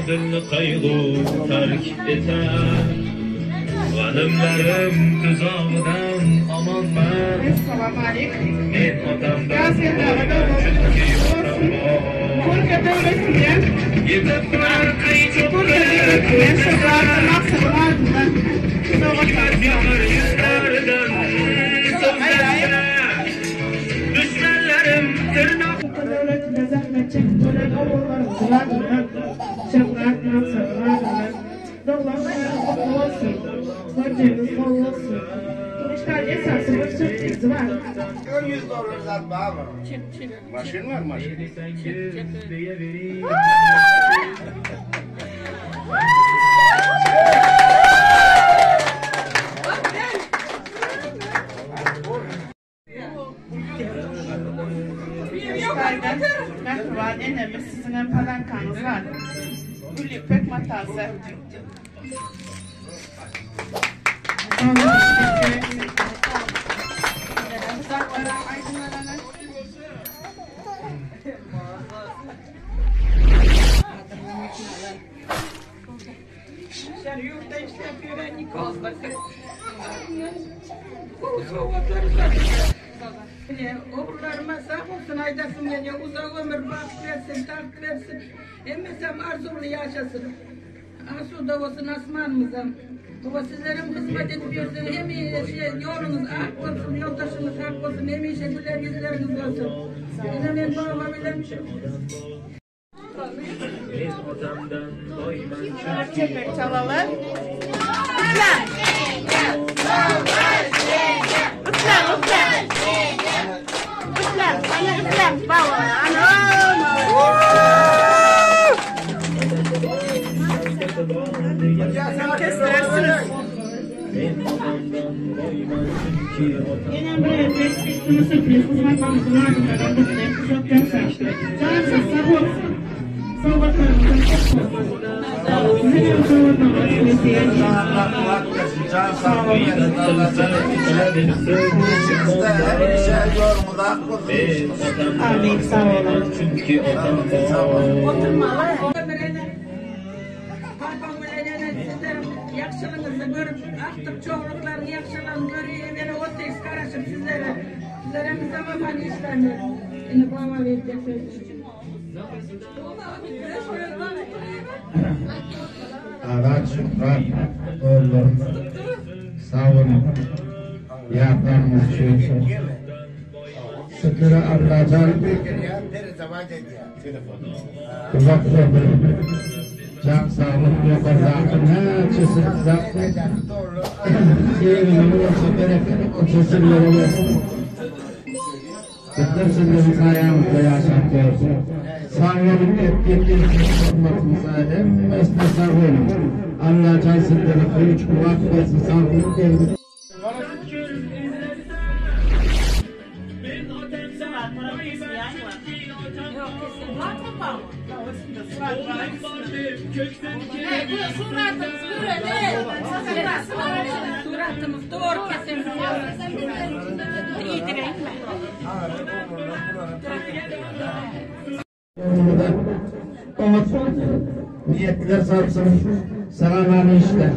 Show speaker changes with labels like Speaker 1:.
Speaker 1: Dilni qayg'u tark etar G'animlarim tuzog'idan omonman
Speaker 2: Assalomu alaykum.
Speaker 1: Men otamdan boyman chunki otam bor
Speaker 2: Kurka döwletine,
Speaker 1: Yetibman qaychi
Speaker 2: kurka döwletine şöhratly maksadyň adyndan sowgatlar.
Speaker 1: Mehr yuzlaridan so'zlashsa Dushmanlarim tirnoq
Speaker 2: Kurka döwletine zähmet çekip gören ogullarymyzyň adyndan şöhrat maksadyň adyndan doglan günüňiz gutly bolsun. Görjegiňiz gowy bolsun. Işler esasy bir sürprizi bar.
Speaker 3: 100 dolar zat bar mı? Maşyn var maşyn.
Speaker 1: desangiz deyavering
Speaker 2: Işlerden mähriban enemiz siziň hem padarkaňyz bar. Gül ýüpek matasy. Uzaklara aydınlara
Speaker 4: Dışarı yurtta işlep öğrenlik olmasın. Bu soğukları zaten. Oğullarıma sağ olsun aydasın geliyor. Uzak ömür baht versin, taht versin. Emmesem arzulu yaşasın. Asuda olsun asmanımıza. Baba sizlerin hizmet ediyorsun. Hem şey, yolunuz ak olsun, yoldaşınız hak olsun. Hem işe güler yüzleriniz olsun. Yine ben babama bilemişim.
Speaker 1: Men otamdan boyman chunki
Speaker 2: Çepek çalalım. Üfle. Üfle, üfle. Üfle, ana üfle. Bravo, ana. Kestirersiniz.
Speaker 1: Men otamdan boyman chunki otam
Speaker 2: Yine bir sürpriz sürpriz hizmetlerimizin ardından bu çok yaşa. Canınız sağ olsun. Sovgatlarımızın çok olsun. Sizin sovgatlarınız
Speaker 3: Allah kulak versin, can sağlığı versin, Allah İçimizde her işe yolumuz ak olsun.
Speaker 1: Men otamdan
Speaker 2: Amin, sağ olun.
Speaker 1: boyman chunki otam
Speaker 3: Sağ olun.
Speaker 1: bor
Speaker 4: Ömrüne, Papam bilen sizlerin yakşılığınızı görüp, artık çoğulukların yakşılığını görüyor, beni otex karışıp sizlere. Sizlere müsamman işlerini. Yine babama verecek sözü.
Speaker 5: Azat şükran oğullarım sağ olun. Yardımınız için. Şükür Allah'tan uzak ömür. Can sağlık yukarıdaki neçesi zaten Sevgili olsa bereket olsa sizlere olsun. Bizler sizlerin sayemizde yaşatıyoruz. Sağ olun, ettiğiniz hizmetimize hemmesine sağ olun. Allah can sizlere güç, kuvvet versin, sağlık versin.
Speaker 1: Men otamdan boyman chunki otam bor O'g'lim bor deb ko'kdan kelib
Speaker 4: Suratımız doğru kesin.
Speaker 5: Umut niyetler sarpsın. Selamani işler.